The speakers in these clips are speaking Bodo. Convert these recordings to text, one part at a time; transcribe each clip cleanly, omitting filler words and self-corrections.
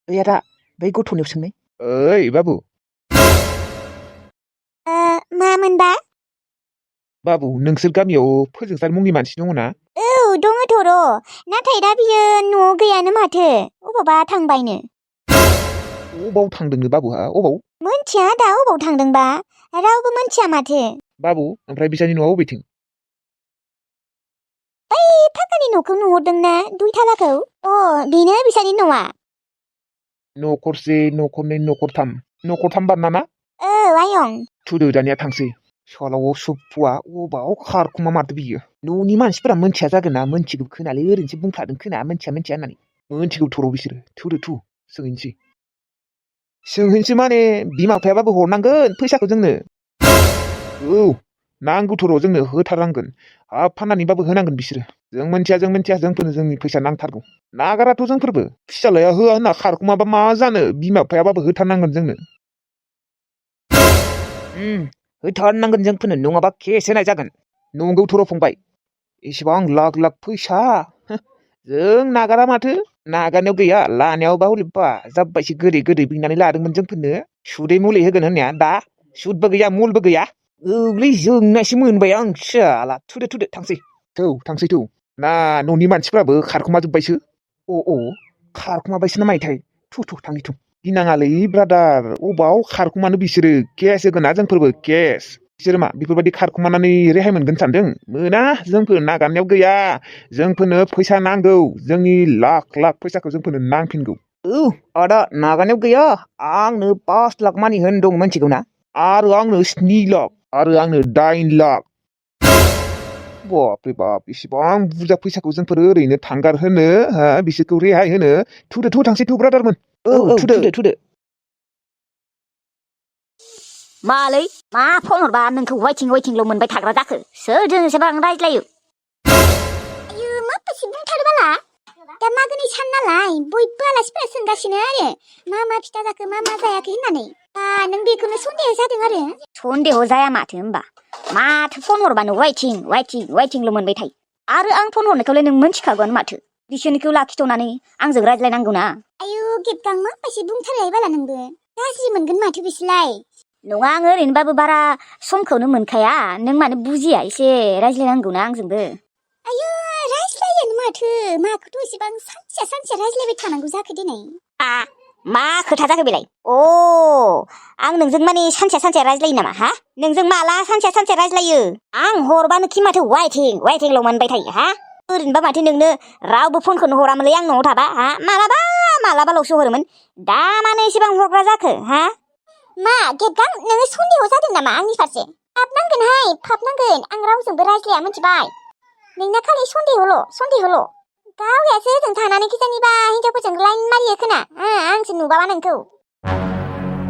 ओइ आदा बै गथ'नियाव सोंनाय। ओइ बाबु मामोनबा? बाबु नोंसोर गामियाव फोजोंसार मुंनि मानसि दङ ना? औ दङथ' र'। नाथाय दा बियो न'आव गैयानो माथो। अबावबा थांबायनो। अबाव थांदोंनो बाबुहा अबाव? मोनथिया दा अबाव थांदोंबा। रावबो मोनथिया माथो। बाबु ओमफ्राय बिसानि न'आ अबेथिं? बै फाखानि न'खौ नुहरदोंना दुइथालाखौ? बेनो बिसानि न'आ। न'खरसे न'खरनै न'खरथाम बारना ना? आयं। थुदो दानिया थांसै। सलाव सुफुआ अबाव खारखुमा मारदो बियो। न'नि मानसिफोरा मोनथिया जागोन ना मोनथिगौ खोनालै ओरैनोसो बुंफ्लादों खोना मोनथिया होननानै। मोनथिगौ थर' बिसोरो थुदो सोंहैनोसै माने बिमा बिफायाबाबो हरनांगोन फैसाखौ जोंनो। औ नांगौथ' र' जोंनो होथारनांगोन। हाब फाननानैबाबो होनांगोन बिसोरो। जों मोनथिया जोंफोरनो जोंनि फैसा नांथारगौ। नागाराथ' जोंफोरबो फिसालाया होआ होनना खारखुमाबा मा जानो बिमा बिफायाबाबो होथारनांगोन जोंनो। होथारनांगोन जोंफोरनो नङाबा केस होनाय जागोन। नंगौथ' र' फंबाय एसेबां लाख फैसा जों नागारा माथो। नागारनायाव गैया लानायावबा हले जाब्बायसो गोदै बिनानै लादोंमोन जोंफोरनो सुदै मुलि होगोन होननाया दा सुदबो गैया मुलबो गैया। औलै जोंनासो मोनबाय आं साला थुदो थांसै। थांसै ना न'नि मानसिफ्राबो खारखुमाजोब्बायसो। खारखुमाबायसो ना मायोथाय थांनि गिनाङालै ब्रादार अबाव खारखुमानो बिसोरो केस होगोन ना जोंफोरबो केस। बिसोर मा बेफोरबायदि खारखुमानानै रेहाय मोनगोन सानदों? मोना जोंफोर नागारनायाव गैया। जोंफोरनो फैसा नांगौ जोंनि लाख फैसाखौ जोंफोरनो नांफिनगौ। आदा नागारनायाव गैया आंनो 5 लाख मानि होन दं मोनथिगौ ना? आरो आंनो 7 लाख आरो आंनो 8 लाख। बाप रे बाप इसिबां बुरजा फैसाखौ जोंफोर ओरैनो थांगार होनो बिसोरखौ रेहाय होनो। थुदो थांसै ब्रादारमोन। थुदो। मालै मा फन हरबा नोंखौ वाइटिंल' मोनबाय थाग्रा जाखो? सोरजों एसेबां रायज्लायो? आयु माबायदि बुंथारो बाला? दा मागोनि सान नालाय बयबो आलासिफोरा सोंगासिनो आरो मा फिथा जाखो मा जायाखै होननानै। नों बेखौनो सन्देह जादों आरो? सन्देह जाया माथो होमबा? माथो फन हरबानो वाइटिंल' मोनबाय थायो। आरो आं फन हरनायखौलाय नों मोनथिखागौआनो माथो। बिसोरनिखौ लाखिथ'नानै आंजों रायज्लायनांगौ ना? आयु गेबगां माबायदि बुंथारो बाला नोंबो? गाज्रि मोनगोन माथो बिसोरलाय। नङा आं ओरैनोबाबो बारा समखौनो मोनखाया। नों मानो बुजिया एसे रायज्लायनांगौना आंजोंबो। आयु रायज्लायोनो माथो माखौथ' एसेबां सानसेया रायज्लायबाय थानांगौ जाखो दिनै? मा खोथा जाखो बेलाय? आं नोंजों माने सानसेया रायज्लायो नामा? नोंजों माला सानसेया रायज्लायो? आं हरबानो खि माथो वाइटिंल' मोनबाय थायो। ओरैनोबा माथो नोंनो रावबो फनखौनो हरामोनलै आं न'आव थाबा। मालाबाल'सो हरोमोन। दा मानो एसेबां हरग्रा जाखो? मा गेबगां नोङो सन्देह जादों नामा आंनि फारसे? फाबनांगोन आं रावजोंबो रायज्लाया मिथिबाय? नोंना खालि सन्देहल'। गावयासो ओजों थानानै खिजानिबा हिनजावफोरजों लाइन मारियो खोना? आंसो नुबावा नोंखौ।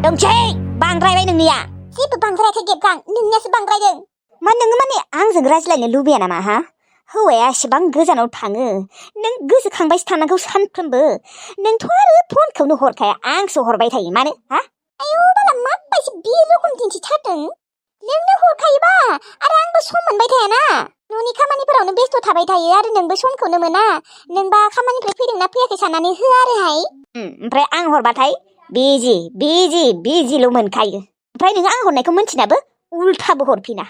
दोंसै बांद्रायबाय नोंनिया। जेबो बांद्रायाखै गेबगां नोंनियासो बांद्रायदों। नोङो माने आंजों रायज्लायनो लुबैया नामा? हौवाया एसेबां गोजानाव थाङो नों गोसोखांबायसो थानांगौ सानफ्रोमबो। नोंथ' आरो फनखौनो हरखाया आंसो हरबाय थायो मानो? आयु बाला माबायदि बे रखम दिन्थिथारदों? नोंनो हरखायोबा आरो आंबो सम मोनबाय थायाना। न'नि खामानिफोरावनो बेस्थ' थाबाय थायो आरो नोंबो समखौनो मोना। नोंबा खामानिनिफ्राय फैदोंना फैयाखै साननानै होआ आरोहाय। ओमफ्राय आं हरबाथाय बिजिल' मोनखायो। ओमफ्राय नोङो आं हरनायखौ मोनथिनाबो उल्थाबो हरफिना।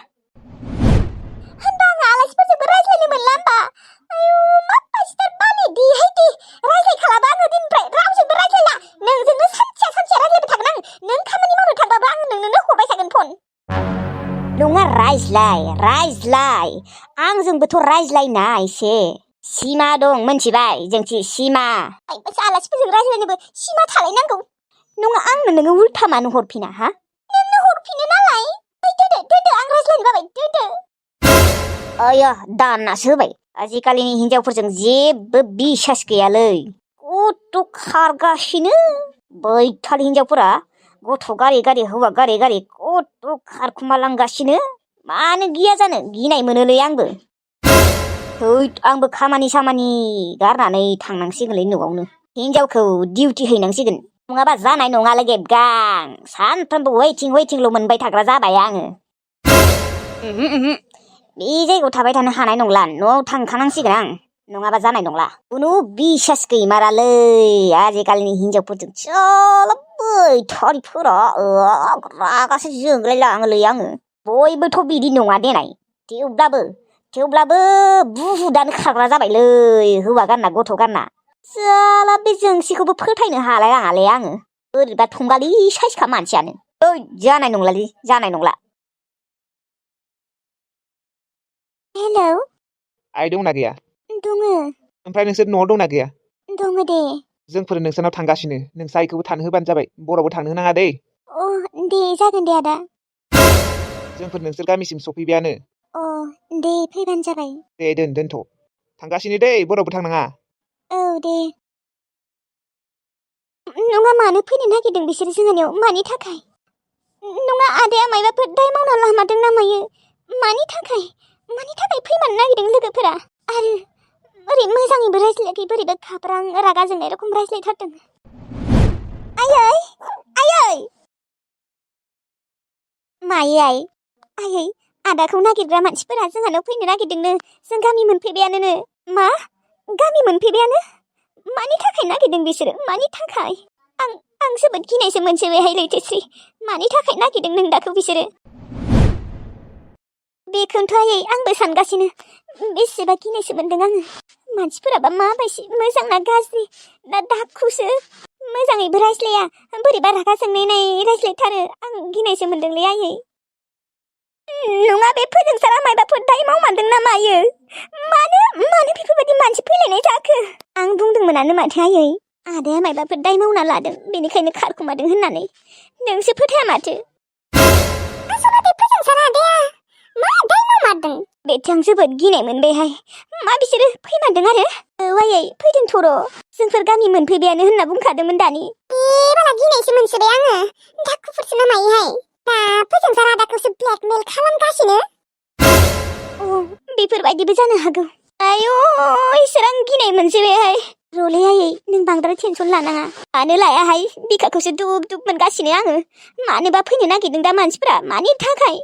होनबा आङो आलासिफोरजोंबो रायज्लायनो मोनला होमबा? आयु माबायदिथार बालि दे रायज्लायखालाबा आङो दिननिफ्राय रावजोंबो रायज्लायला। नोंजोंनो सानसेया रायज्लायबाय थागोन आं। नों खामानि मावनो थांबाबो आं नोंनोनो हरबाय थागोन फन। नङा रायज्लाय आंजोंबोथ' रायज्लायनाय एसे सिमा दं मोनथिबाय? जोंथि सिमा। आलासिफोरजों रायज्लायनोबो सिमा थालायनांगौ। नङा आंनो नोङो उल्था मानो हरफिना? नोंनो हरफिनो नालाय। दोनदो आं रायज्लायनो बाबाय दोनदो। दाननासो होबाय। आजिखालिनि हिनजावफोरजों जेबो बिसास गैयालै। कत खारगासिनो बैथाल हिनजावफोरा गथ' गारि हौवा गारि कत खारखुमालांगासिनो। मानो गिया जानो? गिनाय मोनोलै आंबो। आंबो खामानि गारनानै थांनांसिगोनलै न'आवनो। हिनजावखौ डिउटि हैनांसिगोन नङाबा जानाय नङालै गेबगां। सानफ्रोमबो वाइटिंल' मोनबाय थाग्रा जाबाय आङो। बे जायगायाव थाबाय थानो हानाय नंला। न'आव थांखानांसिगोन आं। नङाबा जानाय नंला कुनु बिसास गैमारालै आजिखालिनि हिनजावफोरजों सोला बैथारिफोरा रागासो जोंलायलाङोलै आङो बयबोथ' बिदि नङा देनाय थेवब्लाबो बुहुदानो खारग्रा जाबायलै हौवा गारना गथ' गारना साला बे जोंसिखौबो फोथायनो हालायलाङालै आङो बोरैबा थंगालि साइसखा मानसियानो ओइ जानाय नंलालै जानाय नंला हेलौ आइ दंना गैया दङ ओमफ्राय नोंसोर न'आव दंना गैया दङ दे जोंफोर नोंसोरनाव थांगासिनो नोंसा आइखौबो थानो होबानो जाबाय बरावबो थांनो होनाङा दै अ दे जागोन दे आदा जोंफोर नोंसोर गामिसिम सफैबायानो अ दे फैबानो जाबाय दे दोनथ' थांगासिनो दै बरावबो थांनाङा औ दे नङा मानो फैनो नागिरदों बिसोर जोंहानियाव मानि थाखाय नङा आदाया मायबाफोर दाय मावना लामादों ना मायो मानि थाखाय फैमारनो नागिरदों लोगोफोरा आरो ओरै मोजाङैबो रायज्लायाखै बोरैबा खाब्रां रागा जोंनाय रखम रायज्लायथारदों आयै मायै आयै आदाखौ नागिरग्रा मानसिफोरा जोंहानाव फैनो नागिरदोंनो जों गामि मोनफैबायानो मा गामि मोनफैबायानो मानि थाखाय नागिरदों बिसोरो मानि थाखाय आं जोबोद गिनायसो मोनसे बेहाय लैथोश्री मानि थाखाय नागिरदों नों दाखौ बिसोरो बेखौनोथ' आयै आंबो सानगासिनो बेसेबा गिनायसो मोनदों आङो मानसिफोराबा माबायदि मोजां ना गाज्रि ना दाखुसो मोजाङैबो रायज्लाया बोरैबा रागा जोंनाय रायज्लायथारो आं गिनायसो मोनदोंलै आयै नङा बे फोजोंसारा मायबाफोर दाय मावमारदों ना मायो मानो बेफोरबायदि मानसि फैलायनाय जाखो आं बुंदोंमोनानो माथो आयै आदाया मायबाफोर दाय मावना लादों बेनिखायनो खारखुमादों होननानै नोंसो फोथाया माथो आसला बे फोजोंसारा आदाया मा दाय मावमारदों बेथ' आं जोबोद गिनाय मोनबायहाय मा बिसोरो फैमारदों आरो औ आयै फैदोंथ' र' जोंफोर गामि मोनफैबायानो होनना बुंखादोंमोन दानि बारा गिनायसो मोनसोबाय आङो दाखुफोरसो ना मायोहाय दा फोजोंसारा आदाखौसो ब्लेकमेल खालामगासिनो बेफोरबायदिबो जानो हागौ आयौ इसोर आं गिनाय मोनसोबायहाय र'लै आयै नों बांद्राय टेनसन लानाङा मानो लायाहाय बिखाखौसो दुब मोनगासिनो आङो मानोबा फैनो नागिरदों दा मानसिफोरा मानि थाखाय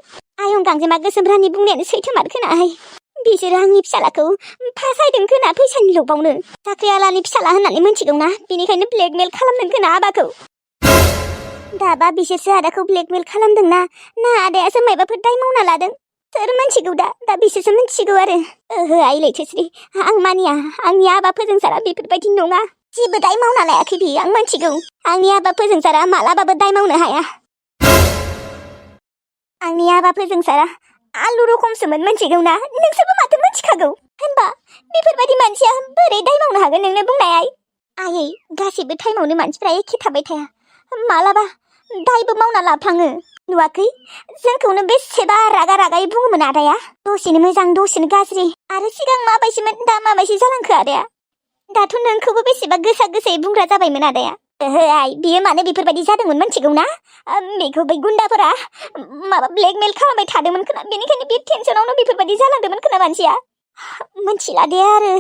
आयं गांजेमा गोसोम रानि बुंनायानो सैथोमार खोनाहाय बिसोरो आंनि फिसालाखौ फासायदों खोना फैसानि लबावनो साख्रिआलानि फिसाला होननानै मिथिगौना बेनिखायनो ब्लेकमेल खालामदों खोना आबाखौ दाबा बिसोरसो आदाखौ ब्लेकमेल खालामदोंना ना आदायासो मायबाफोर दाय मावना लादों सोर मिथिगौ दा बिसोरसो मिथिगौ आरो ओहो आइ लैथोश्री आं मानिया आंनि आबा फोजोंसारा बेफोरबायदि नङा जेबो दाय मावना लायाखै बियो आं मिथिगौ आंनि आबा फोजोंसारा मालाबाबो दाय मावनो हाया आंनि आबा फोजोंसारा आलु रखमसोमोन मिथिगौना नोंसोरबो माथो मिथिखागौ होनबा बेफोरबायदि मानसिया बोरै दाय मावनो हागोन नोंनो बुंनाय आयै गासिबो टाइमावनो मानसिफ्रा एखे थाबाय थाया मालाबा दायबो मावना लाफ्लाङो नुवाखै जोंखौनो बेसेबा रागायै बुङोमोन आदाया दसेनो मोजां दसेनो गाज्रि आरो सिगां माबायदिमोन दा माबायदि जालांखो आदाया दाथ' नोंखौबो बेसेबा गोसायै बुंग्रा जाबायमोन आदाया ओहो आइ बियो मानो बेफोरबायदि जादोंमोन मिथिगौना बेखौ बै गुन्दाफोरा माबा ब्लेकमेल खालामबाय थादोंमोन खोना बेनिखायनो बे टेनसनावनो बेफोरबायदि जालांदोंमोन खोना मानसिया मिथिला दे आरो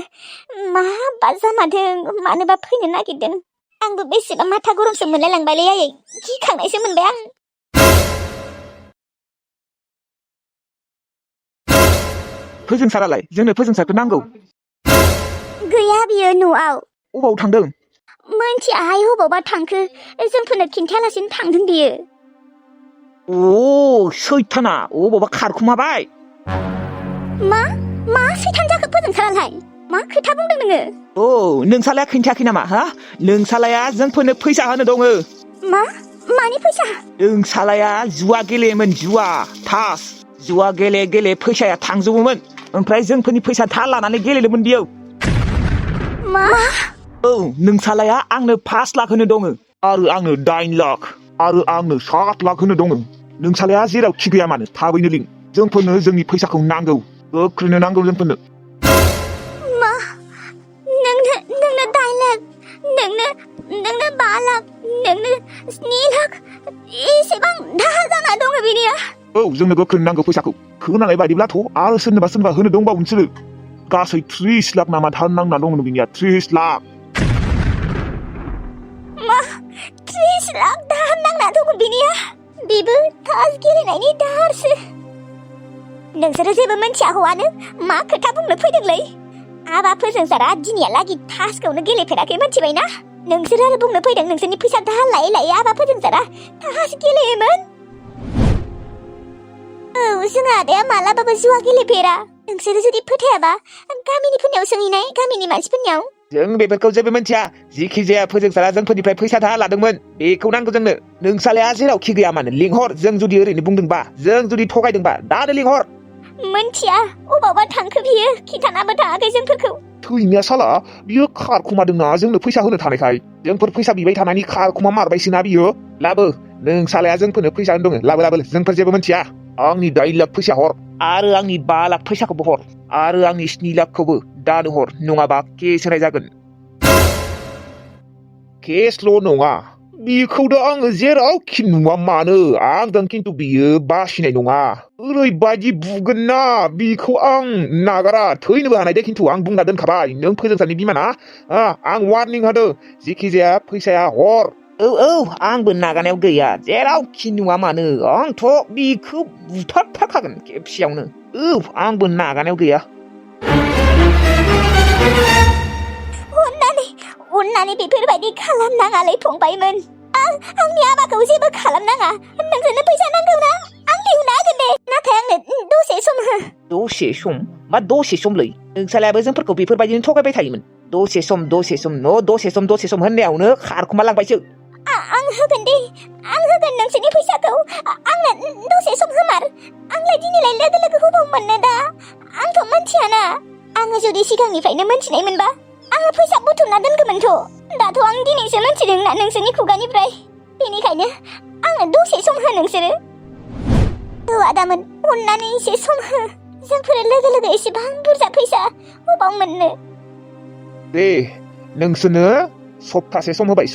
माबा जामारदों मानोबा फैनो नागिरदों आंबो बेसेबा माथा गरमसो मोनलायलांबायलै आयै गिखांनायसो मोनबाय आं फोजोंसारालाय जोंनो फोजोंसारखौ नांगौ गैया बियो न'आव अबाव थांदों मोनथियाहाय हबावबा थांखो जोंफोरनो खिन्थायालासिनो थांदों बियो सैथाना अबावबा खारखुमाबाय मा सैथान जाखो फोजोंसारालाय मा खोथा बुंदों नोङो नोंसालाया खिन्थायाखै नामा हा नोंसालाया जोंफोरनो फैसा होनो दङ मानि फैसा नोंसालाया जुवा गेलेयोमोन जुवा गेले फैसाया थांजोबोमोन ओमफ्राय जोंफोरनि फैसा धार लानानै गेलेदोंमोन बियो मा नोंसालाया आंनो 5 लाख होनो दङ आरो आंनो 9 लाख आरो आंनो 7 लाख होनो दङ नोंसालाया जेरावखि गैया मानो थाबैनो लिं जोंफोरनो जोंनि फैसाखौ नांगौ गोख्रैनो नांगौ जोंफोरनो मा नोंनो 9 लाख नोंनो 5 लाख नोंनो 7 लाख एसेबां दाहार जाना दङ बिनिया जोंनो गोख्रै नांगौ फैसाखौ खोनानाय बायदिब्लाथ' आरो सोरनोबा होनो दंबावो नोंसोरो गासै 30 लाख नामा धार नांना दङ बिनिया 30 लाख मा 30 लाख दाहार नांना दङ बिनिया बेबो तास गेलेनायनि दाहारसो नोंसोरो जेबो मिथिया हौवानो मा खोथा बुंनो फैदोंलै हाबाफोरजों जारा दिनैहालागै थासखौनो गेलेफेराखै मिथिबायना नोंसोर आरो बुंनो फैदों नोंसोरनि फैसा दाहार लायै लायै हाबाफोरजों जारा थास गेलेयोमोन औ जोंहा आदाया मालाबाबो जुवा गेलेफेरा नोंसोरो जुदि फोथायाबा गामिनिफोरनियाव सोंहैनाय गामिनि मानसिफोरनियाव जों बेफोरखौ जेबो मिथिया जिखि जाया फोजोंसारा जोंफोरनिफ्राय फैसा दाहार लादोंमोन बेखौ नांगौ जोंनो नोंसालाया जेरावखि गैया मानो लिंहर जों जुदि ओरैनो बुंदोंबा जों जुदि थगायदोंबा दानो लिंहर मोनथिया अबावबा थांखो बियो खिथानाबो थाङाखै जोंफोरखौ थैनाया साला बियो खारखुमादोंना जोंनो फैसा होनो थानायखाय जोंफोर फैसा बिबाय थानायनि खारखुमा मारबायसोना बियो लाबो नोंसालाया जोंफोरनो फैसा होनो दङ लाबो जोंफोर जेबो मिथिया आंनि 2 लाख फैसा हर आरो आंनि 5 लाख फैसाखौबो हर आरो आंनि 7 लाखखौबो दानो हर नङाबा केस होनाय जागोन केसल' नङा बेखौथ' आङो जेरावखि नुवा मानो आंजों खिन्थु बियो बासिनाय नङा ओरैबायदि बुगोन ना बिखौ आं नागारा थैनोबो हानाय दे खिन्थु आं बुंना दोनखाबाय नों फोजोंसारनि बिमाना आं वार्निं होदों जिखि जाया फैसाया हर औ आंबो नागारनायाव गैया जेरावखि नुवा मानो आंथ' बिखौ बुथारथारखागोन खेबसेयावनो आंबो नागारनायाव गैया अन्नानै बेफोरबायदि खालामनाङालै फंबायमोन आंनि हाबाखौ जेबो खालामनाङा नोंसोरनो फैसा नांगौना आं दिहुनना होगोन दे नाथाय आंनो दसे सम हो दसे सम मा दसे समलै नोंसालायाबो जोंफोरखौ बेफोरबायदिनो थगायबाय थायोमोन दसे सम दसे सम होननायावनो खारखुमा लांबायसो आं होगोन दे आं होगोन नोंसोरनि फैसाखौ आंनो दसे सम होमार आंलाय दिनैलाय लोगो लोगो होबाव मोननो दा आंथ' मोनथियाना आङो जुदि सिगांनिफ्रायनो मोनथिनाय मोनबा आङो फैसा बुथुमना दोनगौमोनथ' दाथ' आं दिनैसो मोनथिदोंना नोंसोरनि खुगानिफ्राय बेनिखायनो आङो दसे सम हो नोंसोरो आदामोन अन्नानै एसे सम हो जोंफोरो लोगो लोगो एसेबां बुरजा फैसा अबाव मोननो दे नोंसोरनो सप्तासे सम होबाय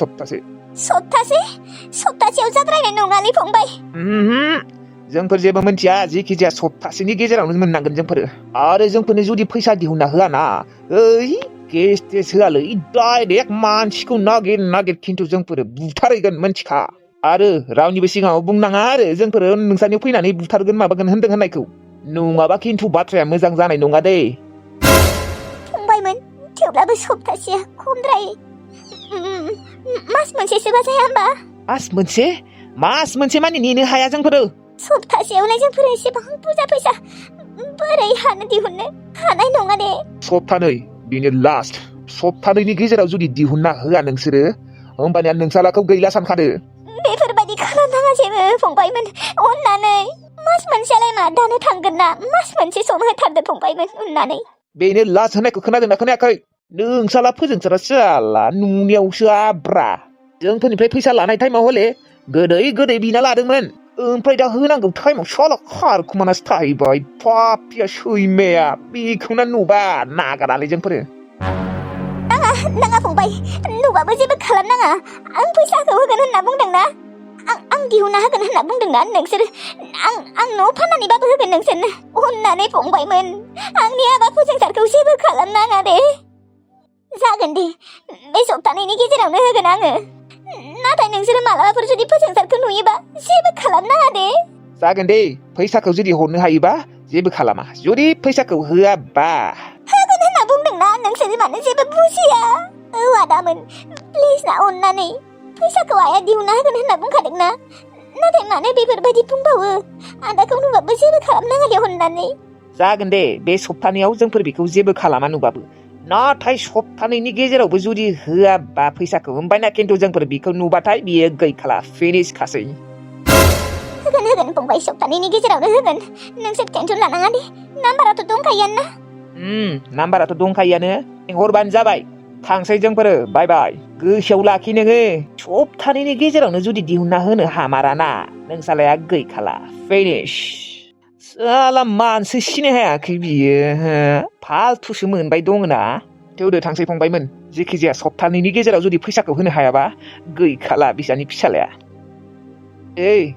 सप्तासेयाव जाद्रायनाय नङालै फंबाय जोंफोर जेबो मिथिया जिखि जाया सप्तासेनि गेजेरावनो मोननांगोन जोंफोरो आरो जोंफोरनो जुदि फैसा दिहुनना होआना केस टेस होआलै डाइरेक्ट मानसिखौ नागिर खिन्थु जोंफोरो बुथारहैगोन मिथिखा आरो रावनिबो सिगाङाव बुंनाङा आरो जोंफोरो नोंसानियाव फैनानै बुथारगोन माबागोन होनदों होननायखौ नङाबा खिन्थु बाथ्राया मोजां जानाय नङा दे फंबायमोन थेवब्लाबो सप्तासेया खमद्राय मास मोनसेसोबा जाया होमबा मास मोनसे मानि नेनो हाया जोंफोरो सप्तासेयावलाय जोंफोर एसेबां बुरजा फैसा बोरै हानो दिहुननो हानाय नङा दे सप्तानै बेनो लास्ट सप्तानैनि गेजेराव जुदि दिहुनना होआ नोंसोरो होमबानिया नोंसालाखौ गैला सानखादो बेफोरबायदि खालामनाङा जेबो फंबायमोन अन्नानै मास मोनसेयालाय मा दानो थांगोन ना मास मोनसे सम होथारदो फंबायमोन अन्नानै बेनो लास्ट होनायखौ खोनादोंना खोनायाखै नोंसाला फोजोंसारा साला नुनायावसो आब्रा जोंफोरनिफ्राय फैसा लानाय टाइमाव हले गोदै बिना लादोंमोन ओमफ्राय दा होनांगौ टाइमाव साला खारखुमानासो थाहैबाय पापिया सैमाया बेखौना नुबा नागारालै जोंफोरो नाङा फंबाय नुबाबो जेबो खालामनाङा आं फैसाखौ होगोन होनना बुंदोंना आं दिहुनना होगोन होनना बुंदोंना नोंसोरो आं न' फाननानैबाबो होगोन नोंसोरनो अन्नानै फंबायमोन आंनि हाबा फोजोंसारखौ जेबो खालामनाङा दे जागोन दे बे सप्तानैनि गेजेरावनो होगोन आङो नाथाय नोंसोरो मालाबाफोर जुदि फोजोंसारखौ नुयोबा जेबो खालामनाङा दे जागोन दे फैसाखौ जुदि हरनो हायोबा जेबो खालामा जुदि फैसाखौ होआबा होगोन होनना बुंदोंना नोंसोरो मानो जेबो बुजिया आदामोन प्लिज ना अन्नानै फैसाखौ आइया दिहुनना होगोन होनना बुंखादोंना नाथाय मानो बेफोरबायदि बुंबावो आदाखौ नुबाबो जेबो खालामनाङा दे अन्नानै जागोन दे बे सप्तानैयाव जोंफोर बेखौ जेबो खालामा नुबाबो नाथाय सप्तानैनि गेजेरावबो जुदि होआबा फैसाखौ होमबाना खिन्थु जोंफोर बेखौ नुबाथाय बियो गैखाला फिनिश खासै होगोन फंबाय सप्तानैनि गेजेरावनो होगोन नोंसोर टेनसन लानाङा दे नाम्बाराथ' दंखायोआनो ना नाम्बाराथ' दंखायोआनो हरबानो जाबाय थांसै जोंफोरो बाय बाय गोसोआव लाखि नोङो सप्तानैनि गेजेरावनो जुदि दिहुनना होनो हामाराना नोंसालाया गैखाला फिनिश साला मानसि सिनाय हायाखै बियो फालथुसो मोनबाय दङना थेवदो थांसै फंबायमोन जेखि जाया सप्तानैनि गेजेराव जुदि फैसाखौ होनो हायाबा गैखाला बिसानि फिसालाया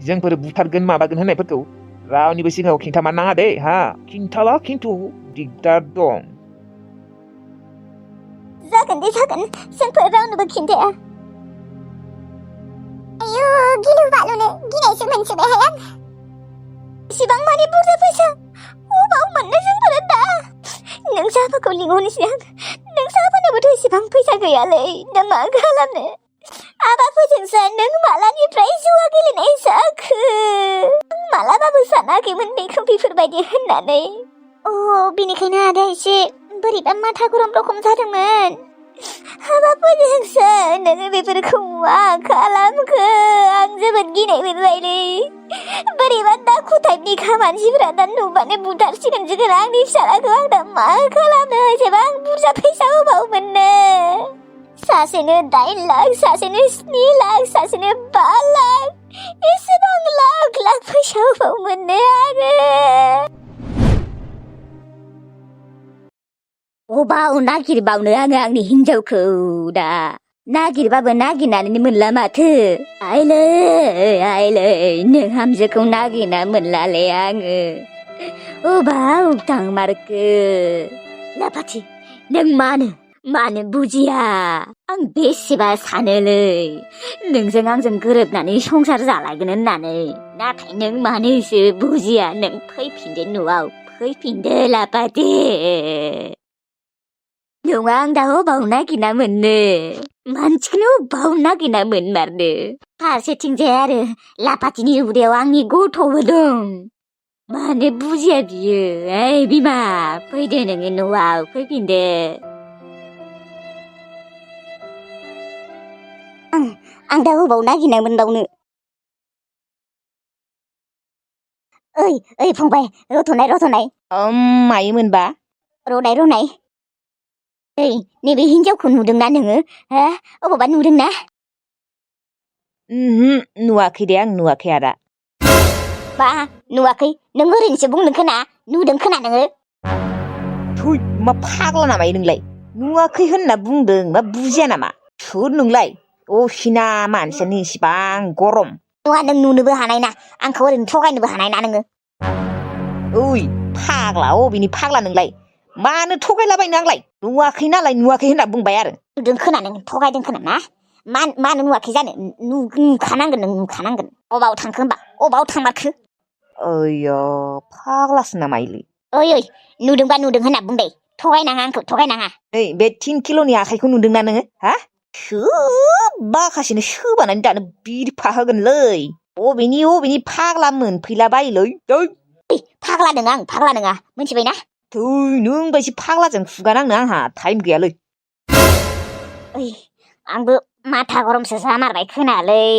जोंफोर बुथारगोन माबागोन होननायफोरखौ रावनिबो सिगाङाव खिन्थामा नाङा दे खिन्थाला खिन्थु दिगदार दं जागोन जोंफोर रावनोबो खिन्थाया आयु गिलु बालुनो गिनायसो मोनसोबायहाय आं इसिबां मानि बुरजा फैसा अबाव मोननो जोंफोरो दा नोंसा आफाखौ लिंहरनोसै आं नोंसा आफानोबोथ' इसिबां फैसा गैयालै दा मा खालामनो आबाफोरजोंसो नों मालानिफ्राय जुवा गेलेनाय जाखो मालाबाबो सानाखैमोन बेखौ बेफोरबायदि होननानै बेनिखायनो आदा एसे बोरैबा माथा गरम रखम जादोंमोन हाबाफोरजोंसो नोङो बेफोरखौ मा खालामखो आं जोबोद गिनाय मोनबायलै बोरैबा दाखु टाइपनि मानसिफोरा दा नुबानो बुथारसिगोन जोगोन आंनि फिसालाखौ आं दा मा खालामनो एसेबां बुरजा फैसा अबाव मोननो सासेनो 8 लाख सासेनो 7 लाख सासेनो 5 लाख एसेबां लाख लाख फैसा अबाव मोननो आरो अबाव नागिरबावनो आङो आंनि हिनजावखौ दा नागिरबाबो नागिरनानै मोनला माथो आइलै नों हामजोखौ नागिरना मोनलालै आङो अबाव थांमारखो लाफाथि नों मानो बुजिया आं बेसेबा सानोलै नोंजों आंजों गोरोबनानै संसार जालायगोन होननानै नाथाय नों मानोसो बुजिया नों फैफिनदो न'आव फैफिनदो लाफाथि नङा आं दा अबाव नागिरना मोननो मानसिखौनो अबाव नागिरना मोनमारनो फारसेथिंजाय आरो लाफाथिनि उदैयाव आंनि गथ'बो दं मानो बुजिया बियो ओइ बिमा फैदो नोङो न'आव फैफिनदो आं दा अबाव नागिरना मोनबावनो ओइ फंबाय रथ'नाय मायो मोनबा रनाय ओइ नैबे हिनजावखौ नुदोंना नोङो हा अबावबा नुदोंना नुवाखै दे आं नुवाखै आदा मा नुवाखै नों ओरैनोसो बुंदों खोना नुदों खोना नोङो थुइ मा फाग्ला नामाय नोंलाय नुवाखै होनना बुंदों मा बुजिया नामा सोर नोंलाय असिना मानसियानो इसिबां गरम नङा नों नुनोबो हानाय ना आंखौ ओरैनो थगायनोबो हानाय ना नोङो ओइ फाग्ला अबेनि फाग्ला नोंलाय मानो थगायलाबायनो आंलाय नुवाखै नालाय नुवाखै होनना बुंबाय आरो नुदों खोना नों थगायदों खोना ना मानो नुवाखै जानो नुखानांगोन नों नुखानांगोन अबाव थांखो होमबा अबाव थांमारखो ओइयो फाग्लासो नामायलै ओइ नुदोंबा नुदों होनना बुंदे थगायनाङा आंखौ थगायनाङा नै बे 10 किल'नि आखाइखौ नुदोंना नोङो हा बाखासिनो सोबानानै दानो बिरफा होगोनलै अबेनि फाग्ला मोनफैला बायोलै फाग्ला नङा मिथिबायना थै नों बायदि फाग्लाजों खुगा नांनो आंहा टाइम गैयालै आंबो माथा गरमसो जामारबाय खोनालै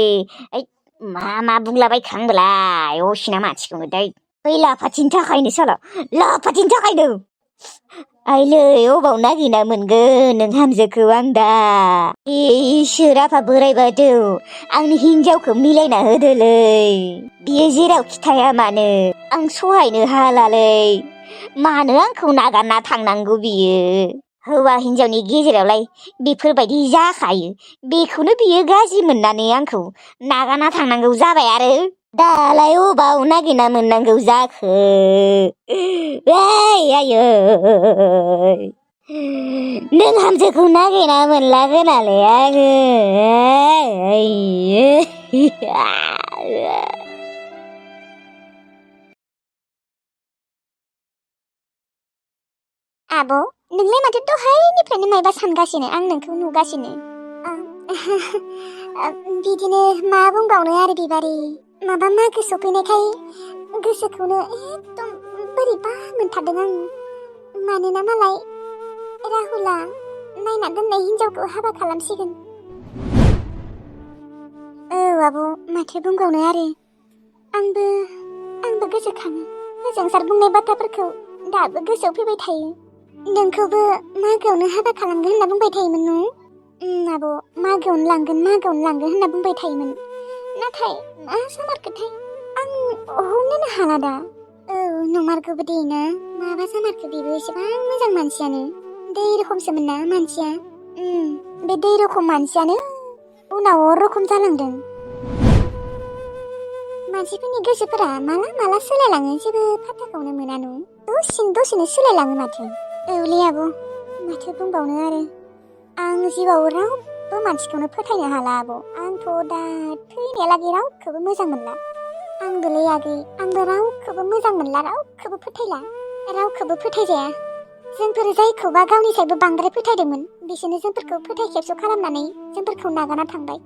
मा बुंलाबायखो आंबोलाय असिना मानसिखौनो दै बै लाफाथिनि थाखायनो आइलै अबाव नागिरना मोनगोन नों हामजोखौ आं दा इसोर आफा बोराइ बाथौ आंनि हिनजावखौ मिलायना होदोलै बियो जेरावखि थाया मानो आं सहायनो हालालै मानो आंखौ नागारना थांनांगौ बियो हौवा हिनजावनि गेजेरावलाय बेफोरबायदि जाखायो बेखौनो बियो गाज्रि मोननानै आंखौ नागारना थांनांगौ जाबाय आरो दालाय अबाव नागिरना मोननांगौ जाखो आयै नों हामजोखौ नागिरना मोनला गोनालै आङो आब' नोंलाय माथो दहायनिफ्रायनो मायबा सानगासिनो आं नोंखौ नुगासिनो बिदिनो मा बुंबावनो आरो बिबारि माबा मागो सफैनायखाय गोसोखौनो एकदम बोरैबा मोनथारदों आं मानोना मालाय राहुला नायना दोननाय हिनजावखौ हाबा खालामसिगोन औ आब' माथो बुंबावनो आरो आंबो गोसोखाङो मोजांसार बुंनाय बाथ्राफोरखौ दाबो गोसोआव फैबाय थायो नोंखौबो मागोआवनो हाबा खालामगोन होनना बुंबाय थायोमोन न' आब' मागोआवनो लांगोन होनना बुंबाय थायोमोन नाथाय मा जामारखोथाय आं हमनोनो हाला दा औ नंमारगौबो दे ना माबा जामारखो बेबो एसेबां मोजां मानसियानो दै रखमसोमोन ना मानसिया बे दै रखम मानसियानो उनाव अर रखम जालांदों मानसिफोरनि गोसोफोरा माला सोलायलाङो जेबो फात्ताखौनो मोना न' दसेनो सोलायलाङो माथो औलै आब' माथो बुंबावनो आरो आं जिउआव रावबो मानसिखौनो फोथायनो हाला आब' आंथ' दा थैनायालागै रावखौबो मोजां मोनला आंबोलै आगै आंबो रावखौबो मोजां मोनला रावखौबो फोथायला रावखौबो फोथायजाया जोंफोर जायखौबा गावनिसायबो बांद्राय फोथायदोंमोन बिसोरनो जोंफोरखौ फोथाय खेबस' खालामनानै जोंफोरखौ नागारना थांबाय